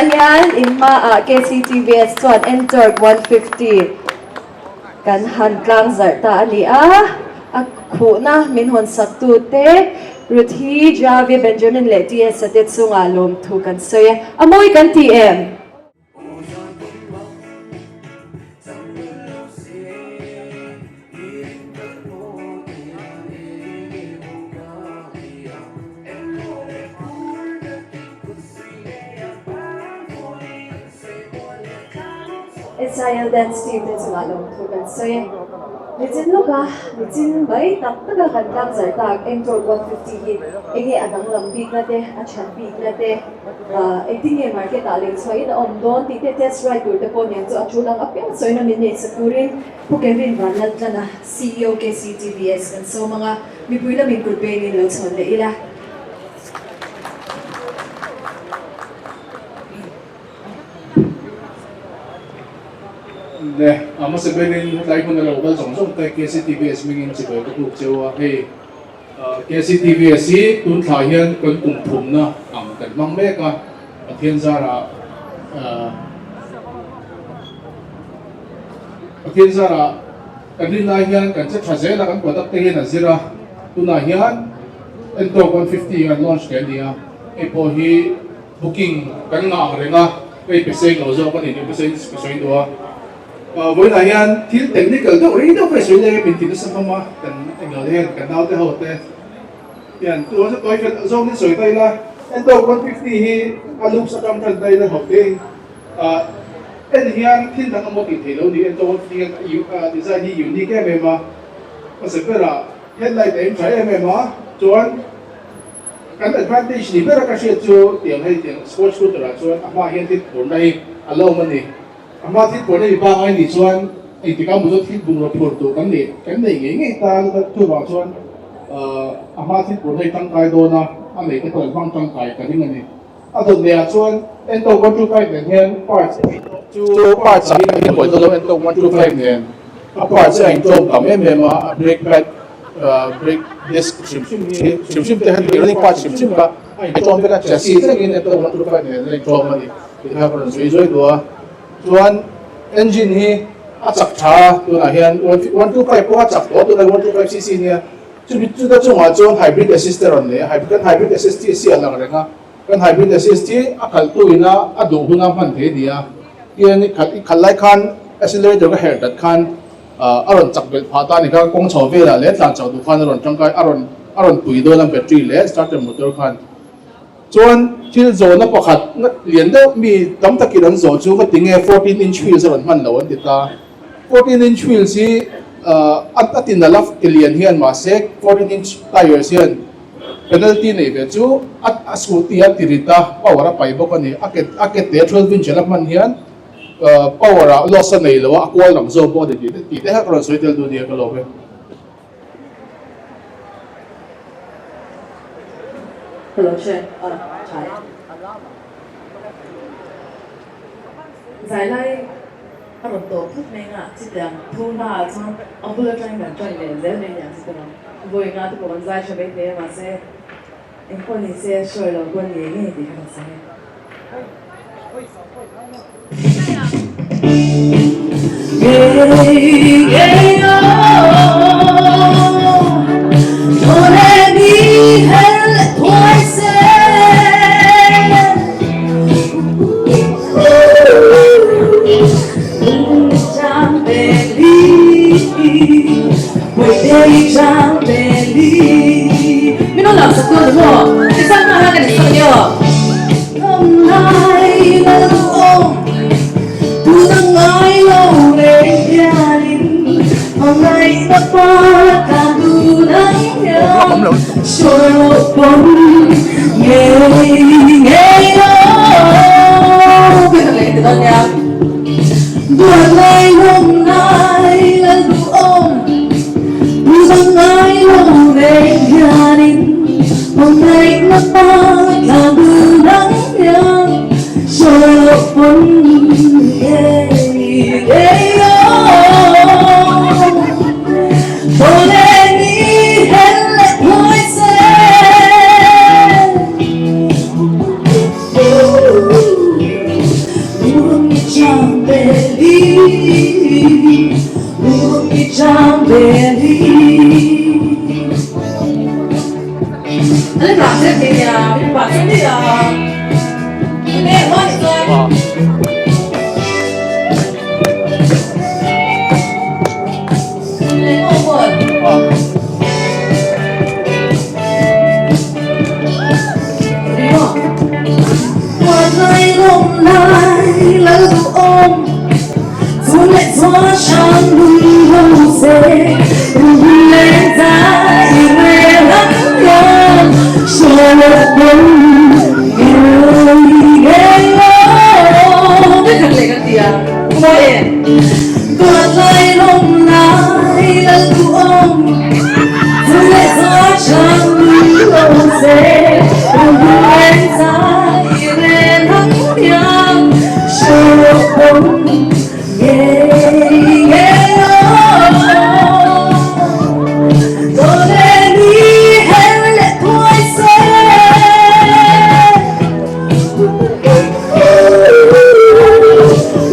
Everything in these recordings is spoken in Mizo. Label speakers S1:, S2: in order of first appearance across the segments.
S1: Tunah hian in hmaah KCTVS chuan Ntorq 150 kan han tlang zarh ta a ni a, a khuhna min hawn saktute Ruthi, Javi, Benjamin leh TS-a te chungah lawmthu kan sawi e. A mawi kan ti em? SIL Dance Team te chungah lawmthu kan sawi e. Nichin lawka nichin mai tak taka kan tlangzarh tak Ntorq 150 hi enge a danglam bikna te, a that bikna te, Engtin nge market ah lei chhuahin a awm dawn tih te test ride tur te pawh niang chu a tul ang apiang sawina min neih sak turin Pu Kevin Vanlaltlana, ceo KCTVS kan sawm ang a, mipui lamin kut bengin lo chhawn leh ila.
S2: Ne, a hmasa berin hetlai hmun a lo kal zawng zawng te KCTVS hmingin chibai ka tuk cheu a, hei. KCTVS hi tun thla hian kan kum thumna ang kan hmang mek a, Pathian zarah Pathian zarah kan rin lai hian kan che tha zel a, kan product te hian a zir a, tunah hian Ntorq 150 kan launch leh a ni a, hei pawh hi booking kan ngah ang reng a, hei pe seng lo zawk a ni tih hmasa in ka sawi duh a. Vawiinah hian thil technical deuh rei deuh kha i sawi leh min ti nasa hlawm a, kan englo te hian kan naute ho te hian tu chu tawi fel zawngin sawi ta ila, Ntorq 150 hi a looks atang tan ta ila hlawk te en hian thil dang emaw tih theih lo ni, Ntorq 150 hian a design hi unique em em a, hmasa berah headlight a intha em em a, chuan kan advantage ni bera ka hriat chu tiang hei tiang sports scooter ah chuan a hmaah hian thil phurna hi a lo awm a ni. A hma thil pawh nei bak ai nih chuan engtikah maw chu thil bungraw phur tur kan nih kan nei ngei ngei ta chuvang chuan a hma thil pawh nei tangkai dawn a, a nei te pawh an hmang tangkai ka ring a ni. A dawt leh ah chuan Ntorq 125 nen hian parts chu parts ah hian a buai dawn lo Ntorq 125 nen a parts hi a intlawm tam em em a, a brake pad brake disc hrim hrim hi hrim hrim te han running parts hrim hrim kha a intlawm vek a, chassis thlengin Ntorq 125 nen a intlawm a ni. Tih kha ka rawn sawi zuai duh a, chuan engine hi a chak tha a, tunah hian 125 pawh a chak tawh a, tunah 125 cc nia, chumi chuta chungah chuan hybrid assist a rawn nei a, kan hybrid assist hi a sial ang reng a, kan hybrid assist hi a khalhtu ina a duh huna hman thei a ni a, tihian i khalh i khalh lai khan accelerator ka herh dat khan a rawn chak belh phah ta a ni kha, kawng chho velah leh tlan chho duh khan a rawn tangkai a rawn a rawn pui dawn a battery leh starter motor khan. Chuan thil zawhna pakhat lian deuh mi tam takin an zawh chu ka ti nge 14 inch wheels a rawn hman lo an ti ta. 14 inch wheels hi a ti nalh a ti lian hian mahse 14 inch tires hian penalty nei ve chu a scooty a ti rit a power a pai bawk a ni. A ke a ke te 12 inch a la hman hian power ah loss a nei lo a a kual lam zawk bawk a ni tih te kha ka rawn sawi tel duh nia ka lawm e.
S3: Hello che a tha e. Zai lai a rawn tawp thut mai nga chutiang thu hma ah chuan a bul atangin kan tan leh zel mai nia chutiang ang vawi nga te pawh kan zai tha mai thei a mahse engpawh ni se sawi lo pawn ngei ngei tih kha kan sawi e. An rak zet thei nia, min pah chu nia. Enge maw ni chuan? Leng aw pawn.
S4: Lai lawm lai lal duhawm Chun leh chuan hrang lui ho se Leng zai i rel ang hian Hriat pawn ngei ngei lo
S3: Cái thật lệ kan ti a, mawi em?
S4: Tuan lai lawm lai lal duhawm Chun leh chuan hrang lui ho se Leng zai i rel ang hian Hriat pawn ngei ngei lo Dawle ni her leh thuai se.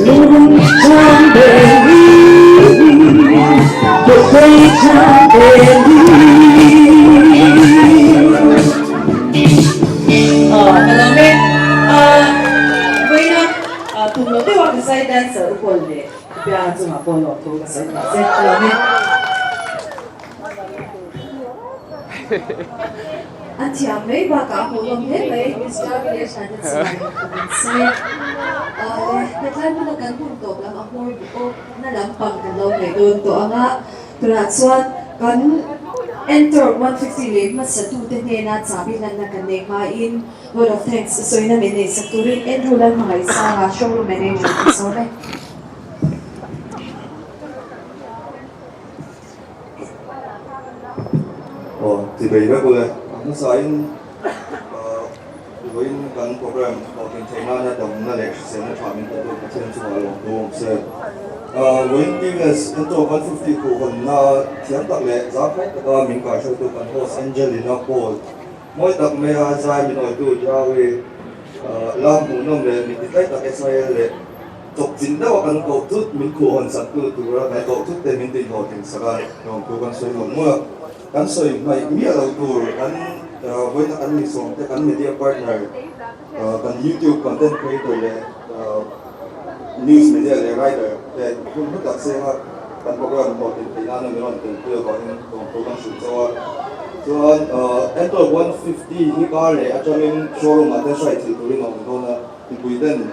S4: Lung chang ve ni, Duhpui chang ve ni.
S3: Ka lawm e. Vawiina tum lo deuha ka sai dancer u pawl leh Pianga chungah pawh lawm thu ka sawi phah che. Ka lawm e.
S1: A thiam mai bakah a hmuhnawm hle mai Mister Village hnai te chuan kan sawi a. Awle, hetlai hmuna kan hun tawp lam a hmawr bawk na lampang kan lo ngaih dawn tawh ang a. Tunah chuan kan Ntorq 150 leh hmasatute hnena chahbi hlanna kan neih hmain Word of Thanks sawina min neihsak turin Andrew Lalhmangaihsanga, Showroom Manager ka sawm e.
S5: Aw, ti bei vek ule. A hmasain vawiin kan program hlawhtlin theih nana damna leh hriselna tha min pe tu Pathian chungah lawm tu awm se. Vawiin TVS Ntorq 150 khuhhawnna thiam tak leh zangkhai taka min kaihruaitu kan host Angelina Paul Mawi tak maia zai min awitu Jawi la hmuhnawm leh min ti tlai tak Israel leh chawp chin deuha kan koh thut min khuhhawn sak tu tura kan koh thut te min tihhlawhtling sak a, lawmthu kan sawi mawlh mawlh a. Kan sawi hmaih miah lo tur kan vawiina kan misawm te kan media partner kan YouTube content creator leh news media leh writer te hun hlu tak senga kan program hlawhtlin theih nana min rawn telpui avangin lawmthu kan hrilh chauh a. Chuan Ntorq 150 hi car leh atangin showroom ah te hrai thei turin a awm dawn a, mipui ten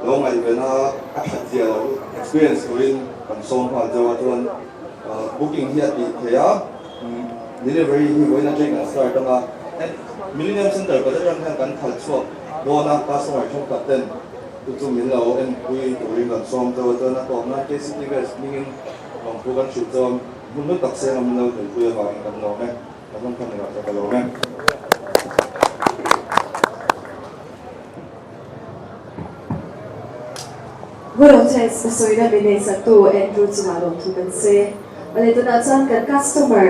S5: lo ngaihven a a that zia lo experience turin kan sawm nghal chauh a. Chuan booking hi a tih theih a, delivery hi vawiin atangin kan start ang a, Millennium Centre kawt atang hian kan khalh chhuak dawn a, customer thenkhat ten Chu chu min lo enpui turin kan sawm chauh a, chuan a tawp nan KCTVS hmingin lawmthu kan hrilh chauh a, hmun hlu tak seng a min lo telpui avangin kan lawm e, kan rawn khan engah ka lawm e.
S1: Good of thanks a sawina min neihsaktu Andrew chungah lawmthu kan sawi e. Awle tunah chuan kan customer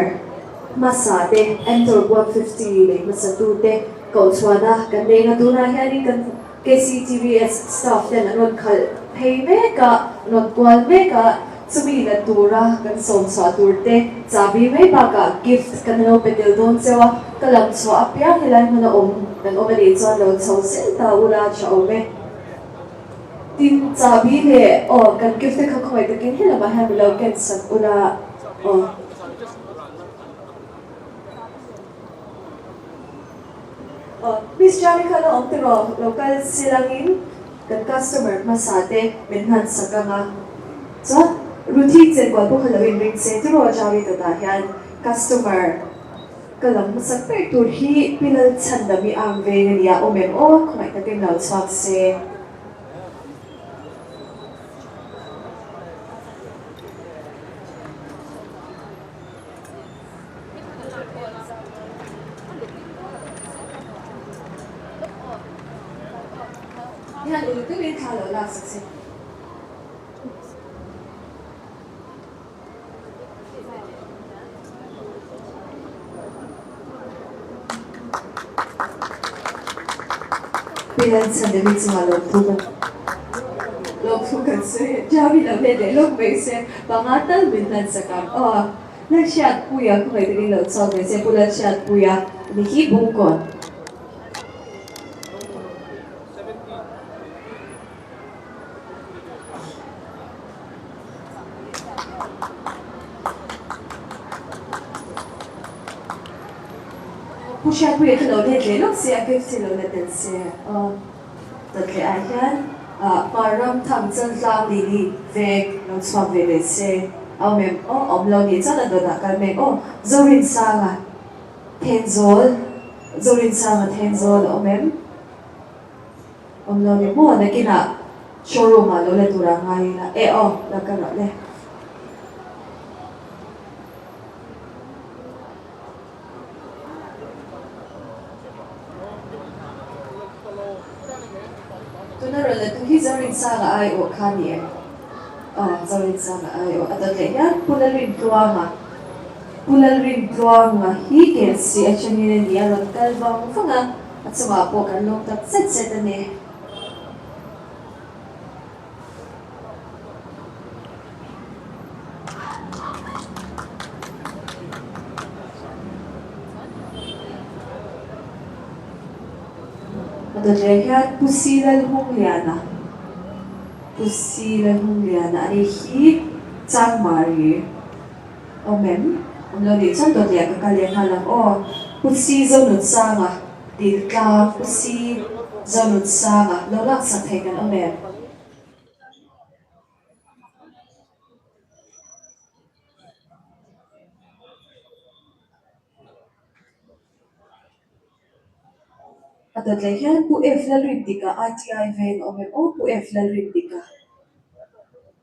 S1: hmasa te Ntorq 150 lei hmasa tu te kohchhuahna kan nei nga tunah hianin kan KCTVS staff ten an rawn khalh phei mek a, an rawn kual mek a, chumi la tura kan sawm chhuah tur te chahbi mai bakah gift kan lo pe tel dawn cheu a, ka lam chhuah apiang helai hmuna awm kan awm anih chuan lo chho zel ta ula tha awm e. Tin, chahbi leh aw kan gift te kha khawngaih takin helamah hian mi lo ken sak ula aw. Miss Jari kha lo awm tiraw? Lo kal silangin kan customer hmasa te min hman sak ang a. Chuan Ruthi chenkual pawh kha lo inring se tiraw Jari dawtah hian customer ka lam hmasak ber tur hi Pi Lalchhandami ang veng a nia awm em aw khawngaih takin lo chhuak se. Hian uluk deuhin thla lo lak sak se. Pilan chhan deuhin chungah lawmthu kan lawmthu kan sawi. Javi lo let leh lawk mai se panga tal min hlan sak ang aw. Lalhriatpuia khawngaih takin lo chhuak ve che Pu Lalhriatpuia Ni hi Bungkawn. Pu Hriatpuia khi lo let leh lawk se, a gift hi lo la tel se aw. Dawtleh ah hian Hmar ram tham chaltlang ni ni veng lo chhuak ve leh se a awm em aw, awm lo nih chuan a dawtah kal mek aw. Zorinsanga Thenzawl, Zorinsanga Thenzawl a awm em? Awm lo ni maw? Nakinah showroom ah lo la tur ah ngai ila e aw, la ka rawh le. Tuna rawn la tu hi Zorinsanga aiawh kha ni em? Aw, Zorinsanga aiawh a dawt leh hian Pu Lalrintluanga, Pu Lalrintluanga hi KLC atangin a ni a rawn kal vang vang a, a chungah pawh kan lawm tak zet zet a ni. A dawt leh hian Pu Si Lalhungliana, Pu Si Lalhungliana a ni hi Changmari awm em? Awm lo nih chuan dawt leh ka kal leh nghal ang aw. Pu Si Zonunsanga Diltlang, Pu Si Zonunsanga lo laksak thei kan awm em? A dawt leh hian Pu F Lalrindika ITI veng a awm em aw Pu F Lalrindika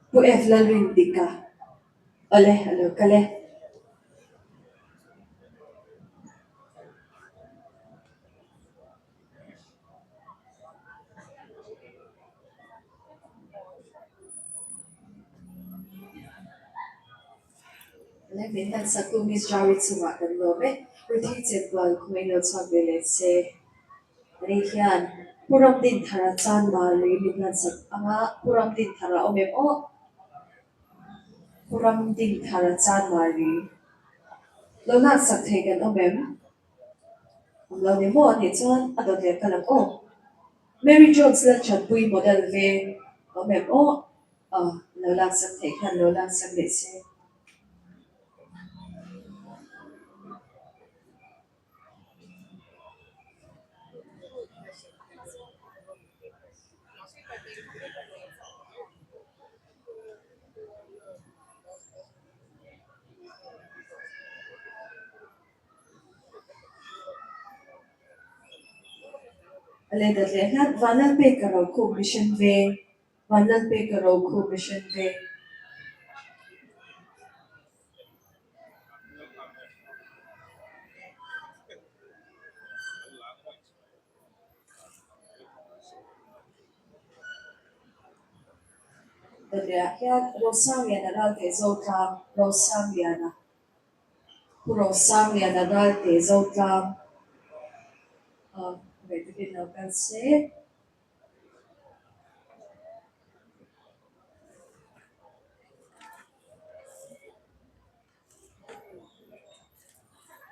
S1: Pu F Lalrindika awle a lo kal e. Leh min han saktu Miss Jari chungah kan lawm e. Ruthi Chetbual khawngaih lo chhuak ve leh se. Ani hian Pu Ramdinthara chuan Mari min han sak anga Pu Ramdinthara awm em aw? Pu Ramdinthara chuan Mari lo laksak thei kan awm em? Awm lo ni maw anih chuan a dawt leh kal ang aw. Mary Jones Lalthatpui model veng awm em aw? Aw, lo laksak theih khan lo laksak leh se. A leh dat leh hian Vanlalpeka Rokhum Mission Veng, Vanlalpeka Rokhum Mission Veng. Dawtleiah hian Rosangliana Ralte Zotlang, Rosangliana. Pu Rosangliana Ralte Zotlang ngaih takin lo kal se.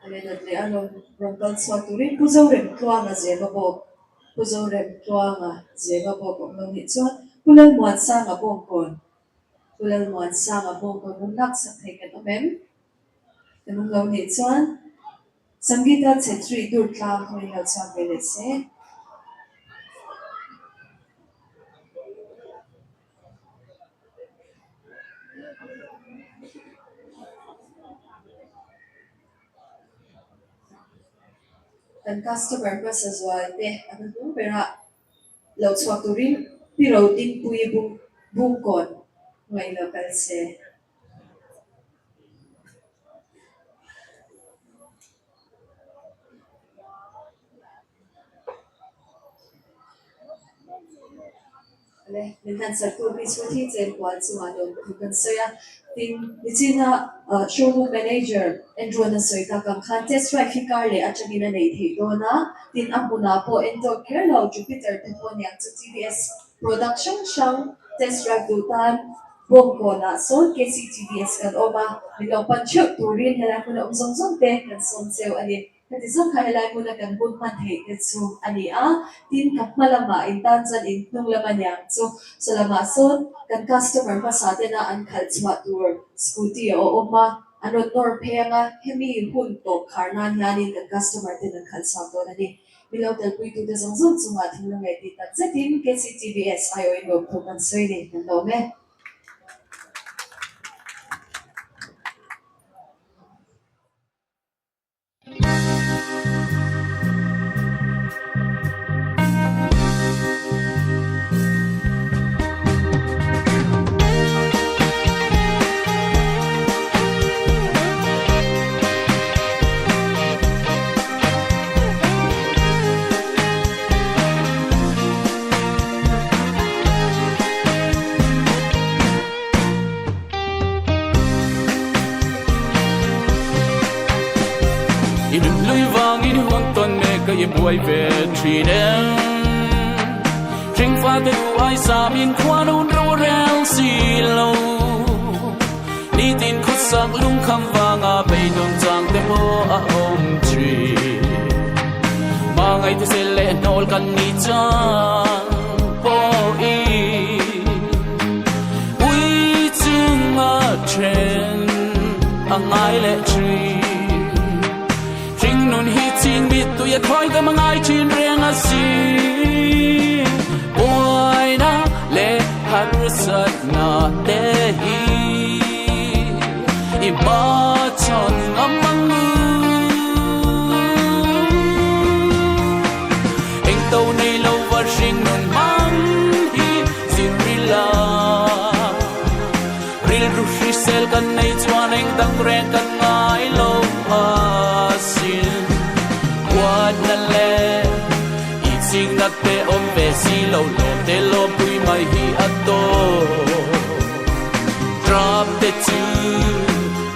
S1: A leh dawt leh a rawn rawn kal chhuak turin Pu Zoremtluanga zema bawk Pu Zoremtluanga zema bawk awm lo nih chuan Pu Lalmuansanga Bawngkawn Pu Lalmuansanga Bawngkawn rawn laksak thei kan awm em? Kan awm lo nih chuan Sangeeta Chhetri Durtlang hawi lo chhuak ve leh se. Kan customer hmasa zual te a hnuhnung berah lo chhuak turin Pi Rodingpuii Bungkawn ngaih lo kal se. Le, min han sartu Miss Ruthi Chenkual chungah lawm thu kan sawi a. Tin, nichina showroom manager Andrew-a'n a sawi tak ang khan test drive hi car leh atangin a nei theih dawn a. Tin, a hmunah pawh Ntorq kher lo Jupiter te pawh aniang chu TVS product hrang hrang test drive duh tan Bawngkawnah sawn KCTVS kan awm a, min lo pan theuh turin helai hmun a awm zawng zawng te kan sawm cheu a ni. Khati zawk kha helai hmuna kan hun hman theih te chu a ni a, tin ka hma lamah in tan chuan in hnung lam a niang chu. Saw lamah sawn kan customer hmasa tena an khalh chhuah tur scooty a awm a, an rawn nawr phei ang a, hemi hun tawp khar nan hianin kan customer ten an khalh chhuak dawn a ni. Milo telpuitute zawng zawng chungah thinlung leh tih tak zetin KCTVS aiawhin lawmthu kan sawi ni kan lawm e.
S6: I nunhlui vangin huang tawn mek ka i buai ve thin em Hringfa te duh ai samin khuan un ro rel si lo Nitin khawsak lungkham vanga beidawng chang te pawh a awm thin Hmangaih te sel leh hnawl kan ni chang pawhin Ui chunga then a ngai leh thin Hringnun hi ching mit tui a khawi dam a ngai thin reng a si Buaina leh harsatna te hi i hmachhawn ngam ang u Eng to nei lo va hringnun hmang hi zir ila Rilru hrisel kan nei chuan eng dang reng kan ngai lo asin. Huatna leh ichikna te awm ve si lo lawm te lawmpui mai hi a tawp. Trap te chu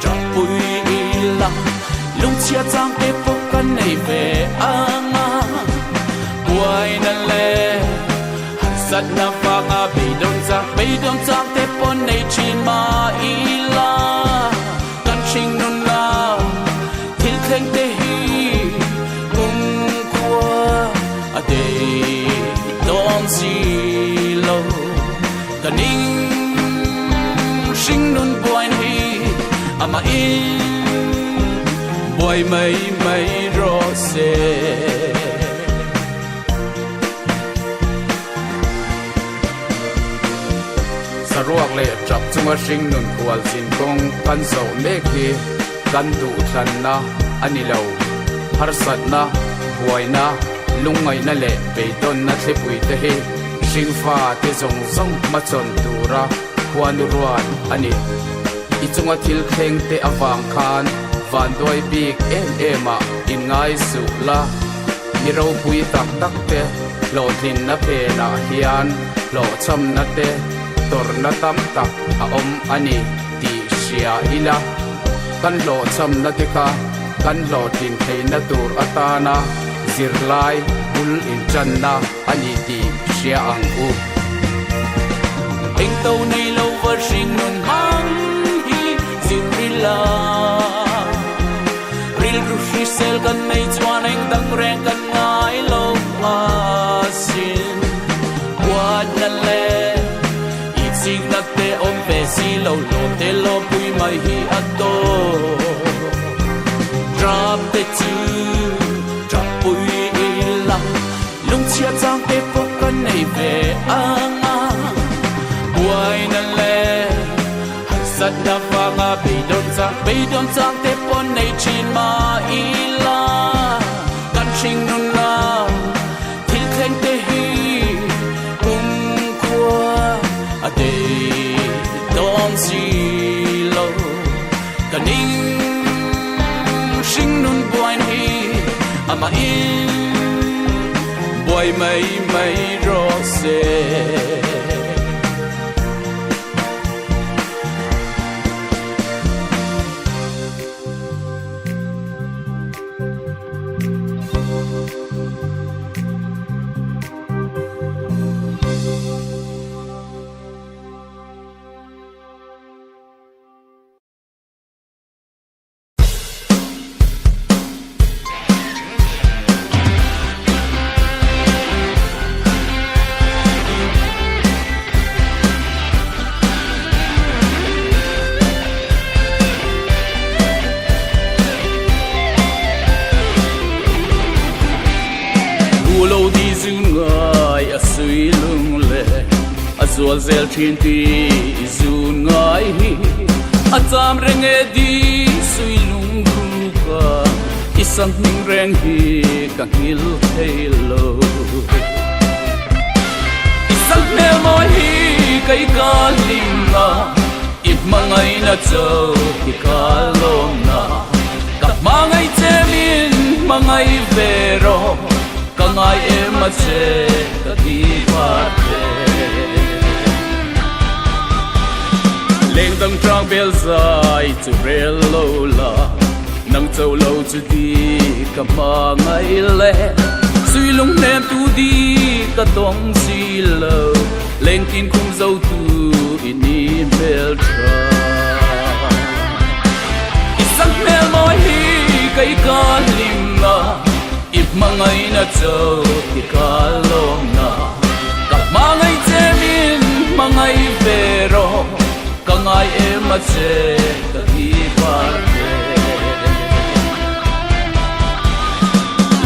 S6: trap pui ila lungchhia chang te pawh kan nei ve ang a. Buaina leh Harsatna vanga beidawn chak, beidawn chak te pawh nei thin mah ila kan hring nun la thil thleng te hi kumkhua a dei dawn si lo. Ka ning hring nun buain hi amah in buai mai mai rawh se.
S7: Saruak leh tap chunga hringnun khualzin kawng kan zawh mek hi kan duhthlanna a ni lo. Harsatna, buaina, lungngaihna leh beidawnna thlipui te hi hringfa te zawng zawng hmachhawn tura khuanu ruat a ni. I chunga thil thleng te avang khan vanduai bik em em ah inngai suh la. Mi ropui tak tak te hlawhtlinna phenah hian hlawhchhamna te tawrhna tam tak a awm a ni tih hria ila, kan hlawhchhamna te kha kan hlawhtlin theihna tur atana zirlai bul intanna a ni tih hria ang u.
S6: Engto nei lo va hringnun hmang hi zir ila. Rilru hrisel kan nei chuan eng dang reng kan ngai lo asin. Huatna leh itsikna te awm ve si lo, lawm te lawmpui mai hi a tawp. Trap te chu trap pui ila, lungchhia chang te pawh kan nei ve ang a. Buaina leh Harsatna vanga beidawn chang, beidawn chang te pawh nei thin mah ila, kan hring nunna thil thleng te hi kumkhua a dei dawn si lo. Ka ning hring nun buain hi amah in buai mai mai rawh se. sui lung le a zual zel thin ti i zun ngai hi a cham reng e di sui lung ruka i sam hming reng hi ka nghil thei lo. I sam hmel mawi hi kei ka hlim a, i hmangaihna cho hi ka lawm na. Ka hmangaih che min hmangaih ve rawh, ka ngai em a che ka ti pat e. Lengdang tang bel zai chu rel lo la, nang cho lo chu di ka hmangaih le. Sui lung hnem tu di ka tawng si lo, lengtin khum zo tu i ni hmel tha. I sang hmel mawi hi kei ka hlim a, i hmangaihna cho hi ka lawm na. Ka hmangaih che min hmangaih ve rawh, ka ngai em a che ka ti parte.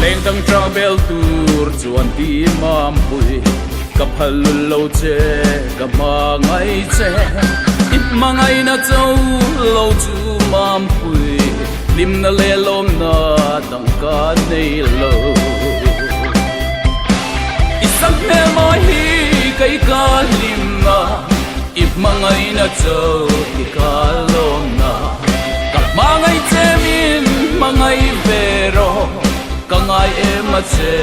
S6: Lengdang tang bel tur chuan ti mampui, ka phal lul lo che ka hmangaih che. I hmangaihna cho lo chu mampui, hlimna leh lawmna dang ka nei lo. I sam hmel mawi hi kei ka hlim a, i hmangaihna cho hi ka lawm na. Ka hmangaih che min hmangaih ve rawh, ka ngai em a che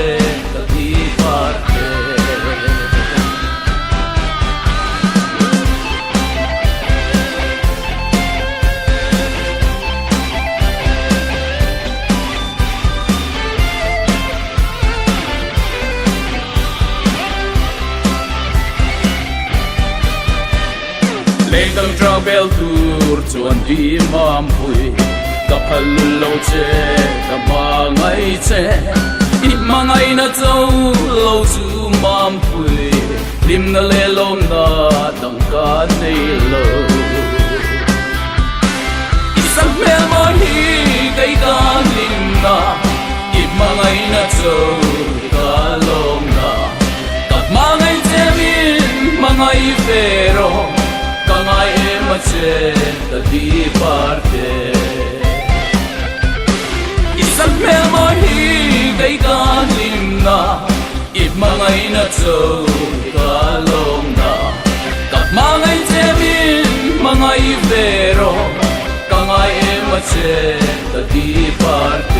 S6: ka ti parte. Lengdang tang bel tur chuan di mampui, ka phal lul lo che ka hmangaih che. I hmangaihna cho lo chu mampui, hlimna leh lawmna dang ka nei lo. I sam hmel mawi hi kei ka hlimna, i hmangaihna cho ka lawmna. Ka hmangaih che min hmangaih ve rawh, ka ngai em a che ka ti parte. I sam hmel mawi hi kei ka hlimna, i hmangaihna cho ka lawmna. Ka hmangaih che min hmangaih ve rawh, ka ngai em a che ka ti parte.